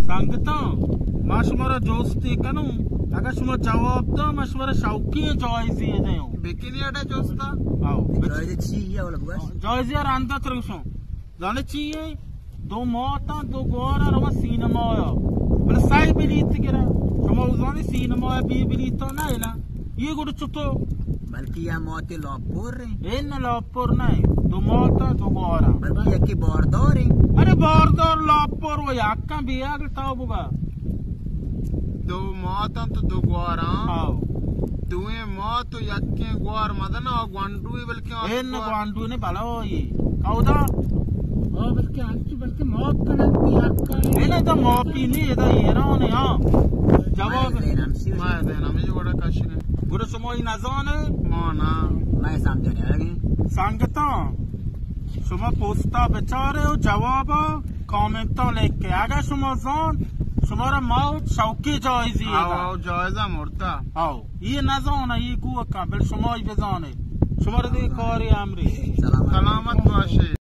سنگتاں، ما شمارا جوستے کنوں، اگاں شما جواب دا، ما شمارا شوقی جائزے دیوں۔ بکنی اڈا جوستا؟ آؤ۔ جائزہ چی ہے، اولا بگوش۔ جائزہ رندا ترگشوں۔ زانے چی ہے؟ دو ماتاں، دو گوارا رواں سینما یا۔ بلے سائی بلیت گرا۔ شما زانے سینما بی بلیت نہ ہے نا۔ یہ گڑ چتو؟ بلکہ یا مات لاپور رہے۔ اے نہ لاپور نہ ہے۔ دو ماتاں، دو گوارا۔ بلکہ یکی باردار ہے۔ ارے باردار لاپور و یکاں بے عقل تا بگا۔ دو ماتاں تو دو گواراں۔ آؤ۔ دوئیں مات و یکیں گوار مدن آ گوانڈوی بلکہ آ اے نہ گوار۔ گوانڈو نے بلا ہوئی۔ کاودا؟ آ بلکہ انچو بلکہ مات کنن تی حق ہے۔ اے نہ تو ماپی نہیں، ادا ایران ہے، ہاں۔ جواب۔ میں دین ہمشی۔ میں دین ہمشی وڑا کشنے۔ گڑا شما ای نزانے؟ ما نا۔ میں سمجھنے لگے۔ سنگتاں، شما پوستا بچارے و جواب کامنتاں لکھ کے۔ اگاں شما زان، شمارا موت شوقی جائزی آؤ، ہے۔ آؤ، جائزہ مرتا۔ آؤ، یہ نزانا، یہ گو کا، بل شما ہی بزانے۔ شمارا دے کاری امری۔ سلامت۔ سلامت باشے۔